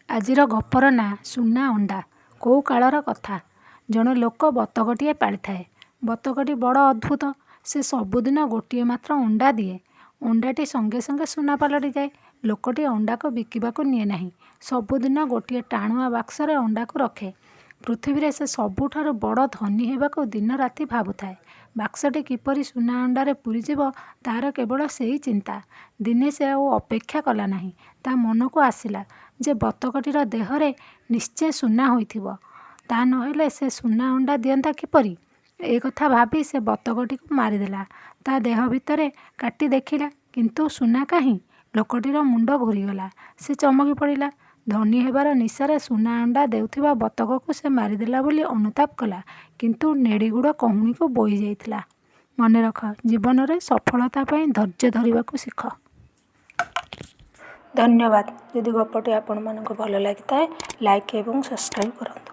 ଆଜିର ଗପର ନାଁ ସୁନା ଅଣ୍ଡା। କୋଉ କାଳର କଥା। ଜଣେ ଲୋକ ବତକଟିଏ ପାଳିଥାଏ। ବତକଟି ବଡ଼ ଅଦ୍ଭୁତ। ସେ ସବୁଦିନ ଗୋଟିଏ ମାତ୍ର ଅଣ୍ଡା ଦିଏ। ଅଣ୍ଡାଟି ସଙ୍ଗେ ସଙ୍ଗେ ସୁନା ପାଲଟିଯାଏ। ଲୋକଟି ଅଣ୍ଡାକୁ ବିକିବାକୁ ନିଏ ନାହିଁ। ସବୁଦିନ ଗୋଟିଏ ଟାଣୁଆ ବାକ୍ସରେ ଅଣ୍ଡାକୁ ରଖେ। ପୃଥିବୀରେ ସେ ସବୁଠାରୁ ବଡ଼ ଧନୀ ହେବାକୁ ଦିନରାତି ଭାବୁଥାଏ। ବାକ୍ସଟି କିପରି ସୁନା ଅଣ୍ଡାରେ ପୂରିଯିବ ତା'ର କେବଳ ସେଇ ଚିନ୍ତା। ଦିନେ ସେ ଆଉ ଅପେକ୍ଷା କଲା ନାହିଁ। ତା' ମନକୁ ଆସିଲା ଯେ ବତକଟିର ଦେହରେ ନିଶ୍ଚେ ସୁନା ହୋଇଥିବ। ତା' ନ ହେଲେ ସେ ସୁନା ଅଣ୍ଡା ଦିଅନ୍ତା କିପରି? ଏ କଥା ଭାବି ସେ ବତକଟିକୁ ମାରିଦେଲା। ତା' ଦେହ ଭିତରେ କାଟି ଦେଖିଲା, କିନ୍ତୁ ସୁନା କାହିଁ? ଲୋକଟିର ମୁଣ୍ଡ ଘୂରିଗଲା। ସେ ଚମକି ପଡ଼ିଲା। ଧନୀ ହେବାର ନିଶାରେ ସୁନା ଅଣ୍ଡା ଦେଉଥିବା ବତକକୁ ସେ ମାରିଦେଲା ବୋଲି ଅନୁତାପ କଲା। କିନ୍ତୁ ନେଡ଼ିଗୁଡ଼ କହୁଣୀକୁ ବୋହିଯାଇଥିଲା। ମନେରଖ, ଜୀବନରେ ସଫଳତା ପାଇଁ ଧୈର୍ଯ୍ୟ ଧରିବାକୁ ଶିଖ। ଧନ୍ୟବାଦ। ଯଦି ଗପଟି ଆପଣମାନଙ୍କୁ ଭଲ ଲାଗିଥାଏ, ଲାଇକ୍ ଏବଂ ସବସ୍କ୍ରାଇବ୍ କରନ୍ତୁ।